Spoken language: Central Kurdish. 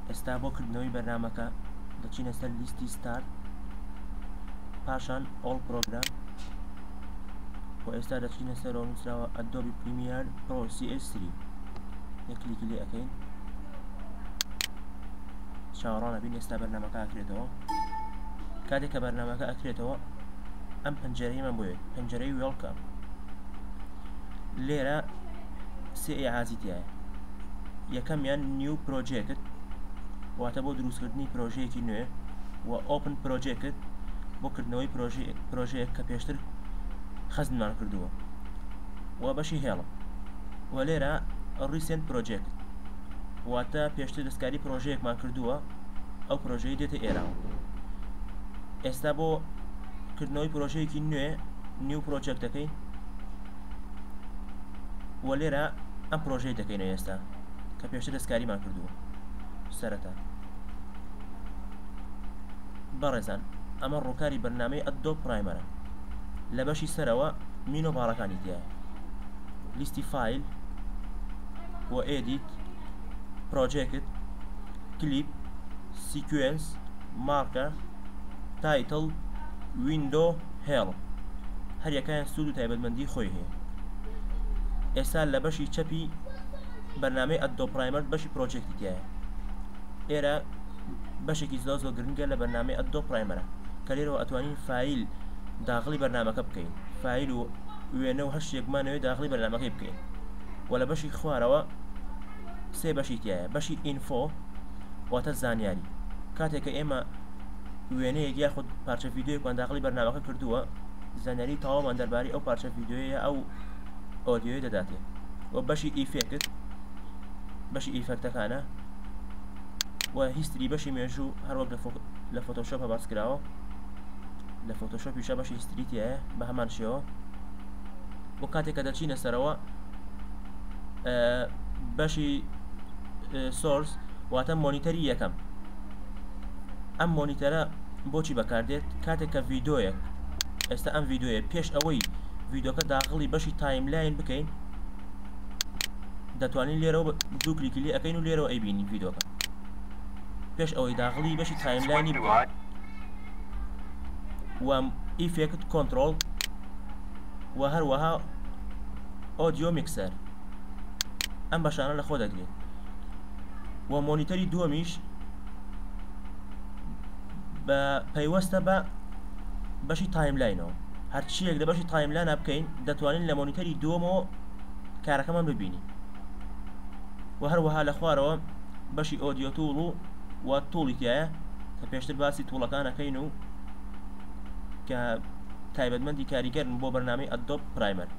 ئێستا بۆ کردنەوەی بەرنامەکە دەچینە سەر لیستی Start، پاشان All Program و ئێستا دەچینە سەرەوە نووسراوە Adobe Premiere Pro CS3، یەک کلیکی لێ ئەکەین. چاوەڕوان ئەبین ئێستا بەرنامەکە ئەکرێتەوە. کاتێک کە بەرنامەکە ئەکرێتەوە، ئەم پەنجەرەیمان بۆ یەت، پەنجەرەی Welcome. لێرە سێ ئیعازی تایە. یەکەمیان New Project، واتە بۆ دروستکردنی پرۆژەیەکی نوێ، و Open Project بۆ کردنەوەی پرۆژەیەک کە پێشتر خەزنمان کردووە، و بەشی Help. و لێرە Recent Project، واتە پێشتر دەستکاری پرۆژەیەکمان کردووە، ئەو پرۆژەی دێتە ئێرەوە. ئێستا بۆ کردنەوەی پرۆژەیەکی نوێ New Project دەکەین و لێرە ئەم پرۆژەی دەکەینەوە ئێستا کە پێشتر دەستکاریمان کردووە سەرەتا. بەڕێزان، ئەمە ڕووکاری بەرنامەی Adobe Premiere ە. لە بەشی سەرەوە menu bar ەکانی تایە، لیستی File و Edit، Project، Clip، Sequence، Marker، Title، Window، Help. هەریەکەیان سوود و تایبەتمەندی خۆی هەیە. ئێستا لە بەشی چەپی بەرنامەی Adobe Premiere بەشی Project ی تایە. ئێرە بەشێکی زۆر زۆر گرنگە لە بەرنامەی Adobe Premiere ە کە لێرەوە ئەتوانین فایل داخلی بەرنامەکە بکەین، فایل و وێنە و هەر شتێکمانەوەی داخلی بەرنامەکەی بکەین. و لە بەشی خوارەوە سێ بەشی تایە. بەشی Info واتە زانیاری. کاتێک کە ئێمە وێنەیەک یاخود پارچە ڤیدیۆیەکمان داخلی بەرنامەکە کردووە، زانیاری تەواومان دەربارەی ئەو پارچە ڤیدیۆیە ئەو ئۆدیۆی دەداتێ. و بەشی Effect بەشی effect ەکانە، و History بەشی مێژوو، هەروەک لە فۆتۆشۆپ باس کراوە. لە فۆتۆشۆپیشە بەشی History تایە بە هەمان شێوە. بۆ کاتێک کە دەچینە سەرەوە بەشی Source واتە مۆنیتەری یەکەم. ئەم مۆنیتەرە بۆچی بەکاردێت؟ کاتێک کە ڤیدۆیەک، ئێستا ئەم ڤیدۆیە، پێش ئەوەی ڤیدۆکە داخڵی بەشی timeline بکەین، دەتوانین لێرەوە دوو کلیکی لێ ئەەکەین و لێرەوە ئەیبینی ڤیدۆکە پێش ئەوەی داخڵی بەشی timeline ی بکەین. و Effect Control و هەروەها Audio Mixer، ئەم بەشانە لە خۆ دەگرێت. و مۆنیتەری دووەمیش بە پەیوەستە بە بەشی timeline ەوە. هەرچیەک لە بەشی timeline ا بکەین، دەتوانین لە مۆنیتەری دووەمەوە کارەکەمان ببینین. و هەروەها لە خوارەوە بەشی Audio Tool و Tool ی تایە کە پێشتر باسی tool ەکانەکەین و کە تایبەتمەندی کاریگەرن بۆ بەرنامەی Adobe Premiere.